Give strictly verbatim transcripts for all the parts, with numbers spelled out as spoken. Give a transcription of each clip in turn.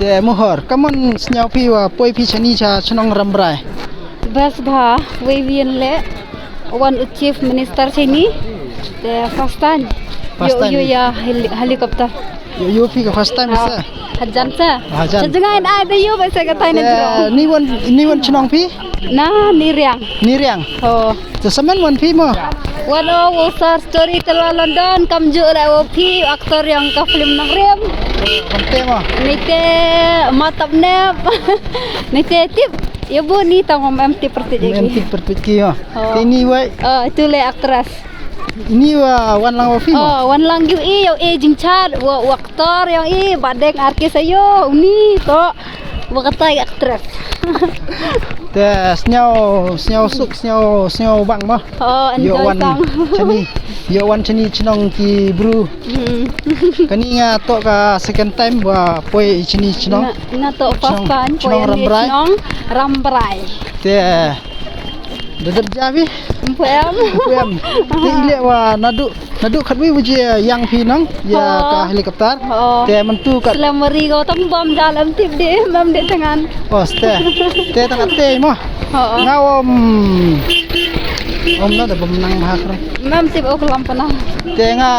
Te Mohor, kumno sñiaw phi wa poi phi shane sha shnong Rambrai? Best bha, wei wien le wan u Chief Minister shane. Te first time. First time. Ïoh ïa heli-, helicopter. Ïoh ïoh phi ka first time sa? Hajan sa. Hajan. Sa jngai na da ïoh ba sa ka tai na jrong. Ni wan, ni wan shnong phi? Na Niriang. Niriang. Oh. Te samen wan phi mo? Wan o, u star storyteller London, kam ju la o phi, actor ïa ka film Nongrim. Wan te mo? Ni te Matap Nep. Ni te tip. Ïa bu ni tang em tip pertit. Em tip pertit ki mo. Oh. Te ni wei. Oh, itu le actress. Ni wa wan lang wa phi mo? Oh, wan lang yu i, yu i jingchat, wa, wa actor yu i, ba deng artist ayu, uni to. Wa katai actress. Te sñiaw, sñiaw suk, sñiaw, sñiaw bang mo. Oh, yu enjoy wan tang. Shane, yu wan shane shnong ki bru. Hmm. Kani nga to ka second time wa poi shane shnong. Nga, nga to first time, shnong, poi shnong Rambrai. Shnong Rambrai. Te Da dep ja phi? Ym pu em. Ym pu em. Te i leh wa naduh, naduh khatwi waje ïang phi nang ïa ka helicopter. Te mynta kat. Slem mari ko tam bam ja lem tip de, mam de tangan. Oh, ste. Te tangan te mo. Nga om. Om na da bam nang bha kra. Mam tip ok lam pana. Te nga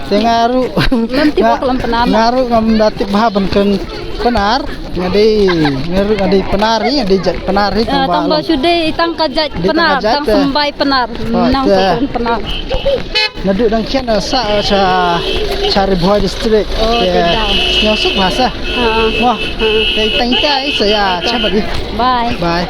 Te nga ruh. Ngam tip, nga, ka lam Pnar. Nga ruh ngam da tip bha ban kren Pnar. Nga dei, nga ruh nga dei Pnar hi, nga dei jait Pnar hi. Ah, tang ba shu dei tang ka jait Pnar, tang symbai Pnar. Nang ka kren Pnar. Naduh dang khian sa sha, sha Ri Bhoi district. Oh, te dang. Sñiaw suk bha sa. Ha. Wah. Ha. Te tang ita sa ïa cha ba di. Bye. Bye.